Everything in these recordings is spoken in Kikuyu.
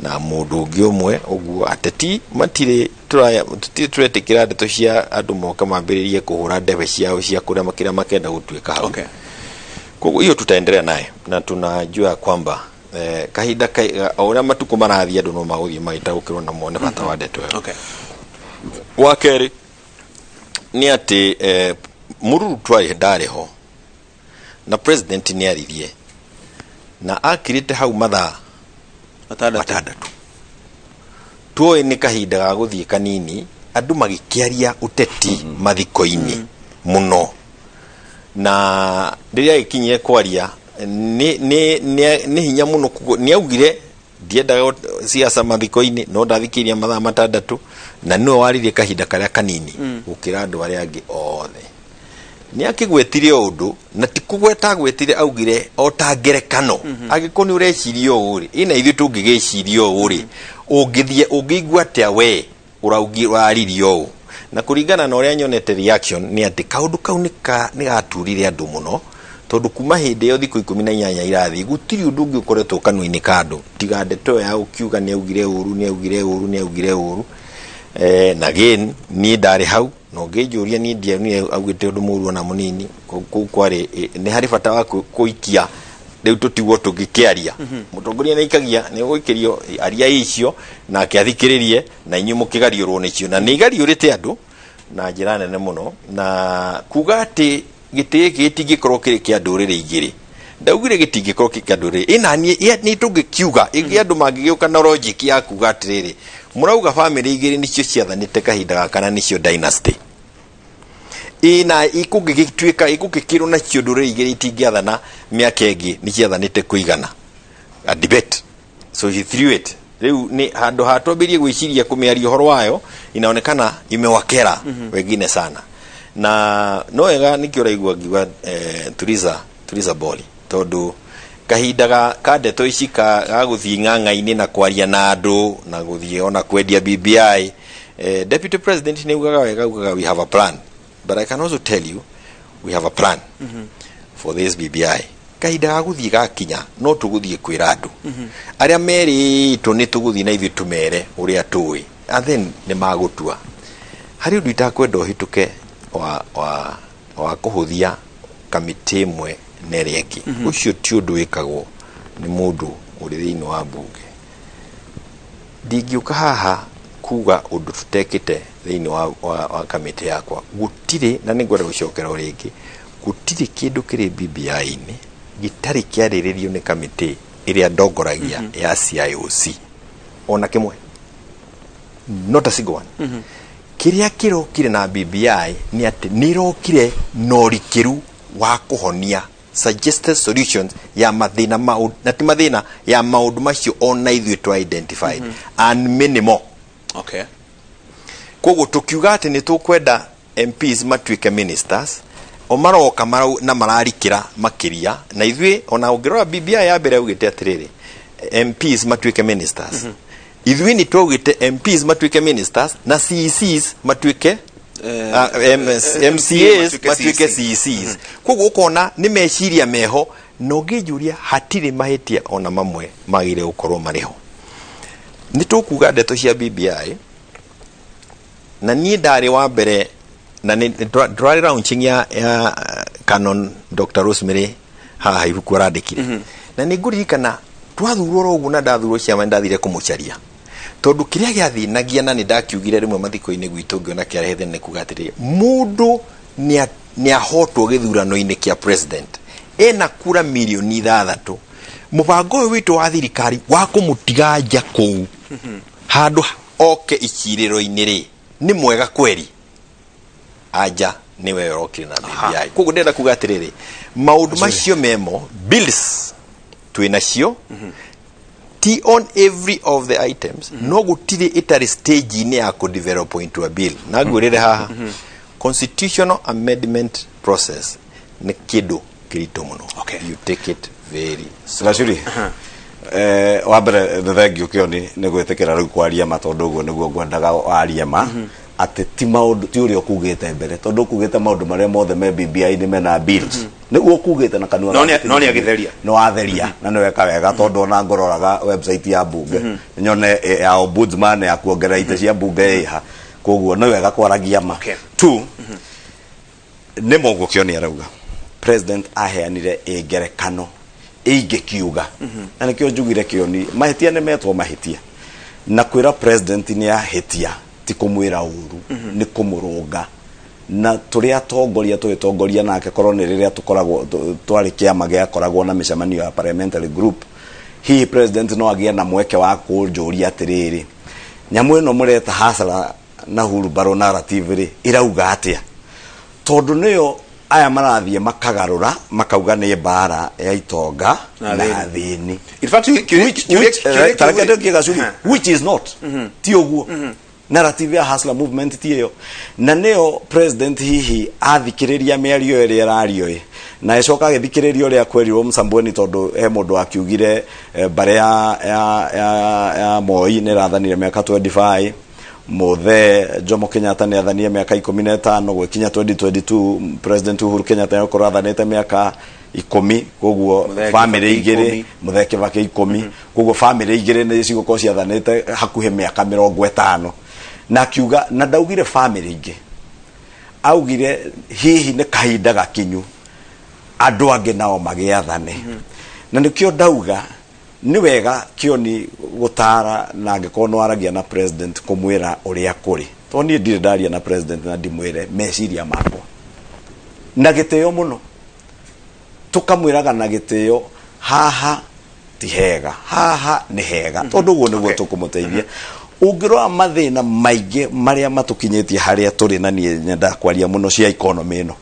Na mũndũ ũngĩ ũmwe ũguo. Ateti matirĩ tũtirĩ tũretĩkĩra ndeto cia andũ moka mambĩrĩrie kũhũra ndebe ciao cia kũrĩa kĩrĩa makenda gũtuĩka hau. Koguo hiyo tutaendelea naye na tunajua ya kwamba kahinda o ũrĩa matukũ marathiĩ, andũ no magũthiĩ magĩtaũkĩrwo na mone bata wa ndeto ĩyo. Wa kerĩ nĩ atĩ Mũruru twarĩ ndarĩ ho na president nĩ aririe na akirĩte hau mathaa 6. 6. Tuoĩ nĩ kahinda ga gũthiĩ kanini, andũ magĩkĩaria ũteti mathiko-inĩ mũno, na rĩrĩa agĩkinyire kwaria nĩ hinya mũno nĩ augire ndiendaga siasa mathiko-inĩ, no ndathikĩrĩria mathaa 6 na nĩwe waririe kahinda karĩa kanini gũkĩra andũ arĩa angĩ othe. Nĩ akĩgwetire o ũndũ, na ti kũgweta agwetire, augire o ta ngerekano, angĩkorwo nĩ ũreciria ũũ rĩ, ĩna ithuĩ tũngĩgĩciria ũũ rĩ, ũngĩthiĩ ũngĩigua atĩa we ũraririe ũũ? Na kũringana na ũrĩa nyonete reaction nĩ atĩ kaũndũ kau nĩ gaturire andũ mũno, tondũ kuma hĩndĩ ĩyo thikũ 18 irathiĩ, gũtirĩ ũndũ ũngĩ ũkoretwo kanua-inĩ ka andũ tiga ndeto ĩyo ya gũkiuga nĩ augire ũru, nĩ augire ũru, nĩ augire ũru. Na again, niĩ ndarĩ hau na ũngĩnjũria, niĩ ndionire augĩte ũndũ mũru ona mũnini. Kũu kwarĩ nĩ harĩ bata wa kũikia rĩu tũtigwo tũngĩkĩaria. Mũtongoria nĩ aikagia, nĩ gũikĩrio aria icio nake athikĩrĩrie na inyuĩ mũkĩgariũrwo nĩcio, na nĩ igariũrĩte andũ na njĩra nene mũno. Na kuga atĩ gĩtĩ gĩkĩ gĩtingĩkorwo kĩrĩ kĩa ndũrĩrĩ igĩrĩ, ndaugire gĩtingĩkorwo kĩrĩ kĩa ndũrĩrĩ ĩna niĩ nĩ tũngĩkiuga ĩngĩ, andũ mangĩgĩũka na logic ya kuga atĩrĩrĩ, mũrauga bamĩrĩ igĩrĩ nĩcio ciathanĩte kahinda gaka na nĩcio dynasty ĩna ikũngĩgĩtuĩka ikũngĩkĩrwo nacio ndũrĩrĩ igĩrĩ itingĩathana mĩaka ĩngĩ, nĩ ciathanĩte kũigana a debate. So he threw it. Rĩu nĩ handũ ha twambĩrie gwĩciria kũmĩaria ũhoro wayo, inaonekana imewakera wengine sana. Na no wega nĩkĩo ũraigua ngiuga tuliza tuliza boli, tondũ kahinda ka ndeto ici ga gũthiĩ ng'ang'a-inĩ na kwaria na andũ na gũthiĩ ona kwendia BBI, deputy president nĩ augaga wega, augaga we have a plan, but I can also tell you we have a plan for this BBI. Kahinda ga gũthiĩ gakinya, no tũgũthiĩ kwĩra andũ arĩa merĩtwo, nĩ tũgũthiĩ na ithuĩ tũmere ũrĩa tũĩ, and then nĩ magũtua. Harĩ ũndũ itakwenda ũhĩtũke wa kũhũthia kamĩtĩ ĩmwe na ĩrĩa ĩngĩ. Ũcio ti ũndũ wĩkagwo nĩ mũndũ ũrĩ thĩinĩ wa mbunge. Ndingĩũka haha kuga ũndũ tũtekĩte thĩinĩ wa kamĩtĩ yakwa. Gũtirĩ, na nĩ ngwenda gũcokera o rĩngĩ, gũtirĩ kĩndũ kĩrĩ BBI-inĩ gĩtarĩ kĩarĩrĩrio nĩ kamĩtĩ ĩrĩa ndongoragia ya CIOC, ona kĩmwe, not a single one. Kĩrĩa kĩrokire na BBI nĩ atĩ nĩ ĩrokire na ũrikĩru wa kũhonia suggested solutions ya mathĩna maũ na ti mathĩna ya maũndũ macio ona ithuĩ twa identified and many more. Koguo tũkiuga atĩ nĩ tũkwenda MPs matuĩke ministers, o maroka na mararikĩra makĩria na ithuĩ. Ona ũngĩrora BBI ya mbere augĩte atĩrĩrĩ, MPs matuĩke ministers. Ithuĩ nĩ twaugĩte MPs matuĩke ministers na CECs matuĩke MCAs matuĩke matuĩke CEC. CECs. Koguo ũkona nĩ meciria meho, na ũngĩnjũria hatirĩ mahĩtia ona mamwe magĩrĩire gũkorwo marĩ ho. Nĩ tũkuga ndeto cia BBI, na niĩ ndarĩ wa mbere na nĩ tũrarĩ launching ya Canon Dr. Rosemary haha, ibuku arandĩkire, na nĩ ngũririkana twathurwo oro ũguo na ndathurwo ciama, nĩ ndathire kũmũcaria, tondũ kĩrĩa gĩathĩnagia, na nĩ ndakiugire rĩmwe mathiko-inĩ gwitũ ngĩona kĩarehe thĩna, nĩ kuga atĩrĩrĩ, mũndũ nĩ ahotwo gĩthurano-inĩ kĩa president ena kura mirioni 6, mũbango ũyũ witũ wa thirikari wa kũmũtiga nja kũu handũ oke icirĩro-inĩ rĩ, nĩ mwega kweri? Anja nĩwe ũrokire na BBI. Koguo ndĩrenda kuga atĩrĩrĩ, maũndũ macio memo bills twĩ nacio, ti on every of the items, no gũtirĩ ĩtarĩ stage-inĩ ya kũ-develop into a bill. Na ngwĩrĩre haha, constitutional amendment process nĩ kĩndũ kĩritũ mũno. You take it very slow. Gacuri, wa mbere nĩ thengiũ kĩoni nĩ gwĩtĩkĩra rĩu kwaria ma, tondũ ũguo nĩguo ngwendaga warie ma, atĩ ti maũndũ ti ũrĩa ũkugĩte mbere, tondũ ũkugĩte maũndũ marĩa mothe me BBI nĩ mena bills. Nĩguo kugĩte na kanua. No no nĩagĩtheria. Nĩ watheria na nĩ weka wega, tondũ ona ngũroraga website ya bunge nyone ya ombudsman ya kuongerera itĩ cia bunge ĩha, koguo nĩ wega kwaragia ma. Two, nĩ moguo Kĩoni arauga president aheanire ĩ ngerekano ĩingĩkiuga, na nĩkĩo njugire Kĩoni mahĩtia nĩ metwo mahĩtia, na kwĩra president nĩ ahĩtia ti kũmwĩra ũru, nĩ kũmũrũnga. Na tũrĩ atongoria tũgĩtongoria nake, korwo nĩ rĩrĩa tũkoragwo twarĩ kĩama gĩakoragwo na mĩcemanio ya parliamentary group, hihi president no agĩe na mweke wa kũnjũria atĩrĩrĩ, nyamũ ĩno mũreta hustler na wheelbarrow narrative rĩ, ĩrauga atĩa? Tondũ nĩyo aya marathiĩ makagarũra makauga nĩ mbara ya itonga na na athĩni. Athĩni. In fact, Which kĩũria tareke gacuri, which is not, ti ũguo. Narrative ya hustler movement ti ĩyo, na nĩyo president hihi athikĩrĩria mĩario ĩrĩa ĩrario ĩ, na ĩcoka agĩthikĩrĩria ũrĩa kwerirwo Msambweni, tondũ he mũndũ akiugire mbare ya Moi nĩ ĩrathanire mĩaka 25, Mũthee Jomo Kenyatta nĩ athanire mĩaka 15, gwĩkinya 2022 President Uhuru Kenyatta nĩ gũkorwo athanĩte mĩaka 10, koguo Mũthee family Kibaki igĩrĩ 10. Mũthee Kibaki 10, koguo family igĩrĩ nĩ cigũkorwo ciathanĩte hakuhĩ mĩaka 50. Na akiuga, na ndaugire family ingĩ, augire hihi nĩ kahinda gakinyu andũ angĩ nao magĩathane. Na nĩkĩo ndauga nĩ wega Kĩoni gũtara, na angĩkorwo nĩ waragia na president kũmwĩra ũrĩa kũrĩ, tondũ niĩ ndirĩ ndaria na president na ndimwĩre meciria makwa na gĩtĩo mũno. Tũkamwĩraga na gĩtĩo, haha ti hega, haha nĩ hega, tondũ ũguo nĩguo tũkũmũteithia. Ũngĩrora mathĩna maingĩ marĩa matũkinyĩtie harĩa tũrĩ, na niĩ nyendaga kwaria mũno cia economy ĩno,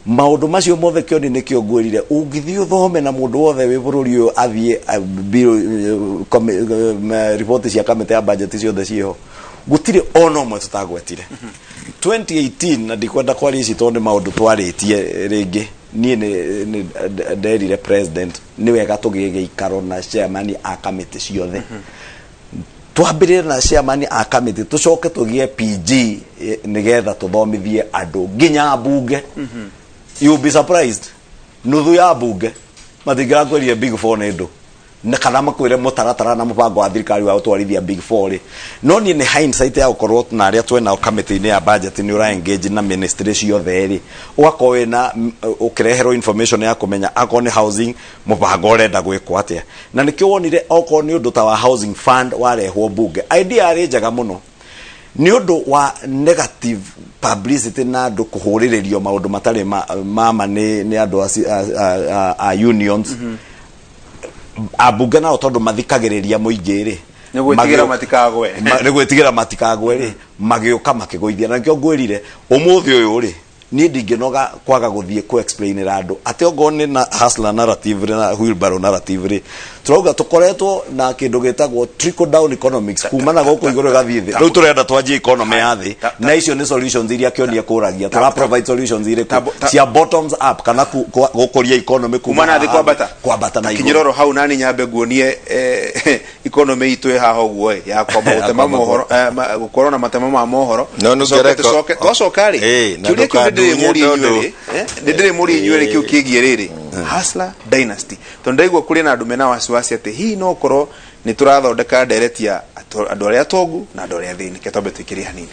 maũndũ macio mothe Kĩoni nĩkĩo ngwĩrire ũngĩthiĩ ũthome, na mũndũ wothe wĩ bũrũri ũyũ athiĩ riboti cia kamĩtĩ ya budget ciothe ciĩho, gũtirĩ ona ũmwe tũtagwetire 2018. Na ndikwenda kwaria ici tondũ nĩ maũndũ twarĩtie rĩngĩ. Niĩ nĩ nderire president nĩ wega tũgĩe gĩikaro na chairman a kamĩtĩ ciothe, twambĩrĩre na chairman a kamĩtĩ, tũcoke tũgĩe PG nĩgetha tũthomithie andũ nginya mbunge. You'll be surprised, nuthu ya mbunge matingĩrakwĩrire Big Four nĩ ndũ, na kana makwĩre mũtaratara na mũbango wa thirikari wa gũtwarithia Big Four rĩ. No niĩ nĩ hindsight ya gũkorwo na arĩa twenao kamĩtĩ-inĩ ya budget, nĩ ũra engage na ministry ciothe rĩ, ũgakorwo wĩna ũkĩreherwo information ya kũmenya akorwo nĩ housing mũbango ũrenda gwĩkwo atĩa. Na nĩkĩo wonire okorwo nĩ ũndũ ta wa housing fund warehwo bunge, idea yarĩ njega mũno, nĩ ũndũ wa negative publicity na andũ kũhũrĩrĩrio maũndũ matarĩ mama nĩ andũ a unions, ambunge nao tondũ mathikagĩrĩria mũingĩ rĩ. Nĩ gwĩtigĩra matikagwe. Nĩ gwĩtigĩra matikagwe rĩ, magĩũka makĩgũithia. Na nĩkĩo ngwĩrire ũmũthĩ ũyũ rĩ, niĩ ndingĩnoga kwaga gũthiĩ kũ explainĩra andũ atĩ ongorwo nĩ na hustler narrative rĩ, na wheelbarrow narrative rĩ, tũrauga tũkoretwo na kĩndũ gĩtagwo trickle down economics, kuma na gũkũ igũrũ ĩgathiĩ thĩ. Rĩu tũrenda twanjie economy ya thĩ, na icio nĩ solutions iria Kĩonia kũragia. Tũra provide solutions irĩkũ cia bottoms up kana gũkũria economy kuma na thĩ kwambata. Kwambata na igũrũ. Kinyĩra oro hau nani nyambe nguonie economy itũ ĩ haha ũguo ĩ ya kwamba Ya gũtema kwamba mohoro, gũkorwo na matema ma mohoro. No, nĩ Tũcoke twacoka rĩ, na kĩũria kĩu nĩ ndĩrĩmũria ndũkandunye inyuĩ rĩ, nĩ ndĩrĩmũria inyuĩ rĩ, kĩu kĩgiĩ rĩrĩ hustler dynasty, tondũ ndaigua kũrĩ na andũ mena wasiwasi atĩ hihi no korwo nĩ tũrathondeka ndereti ya andũ arĩa atongu na andũ arĩa athĩni. Ke twambe tũikĩrie hanini.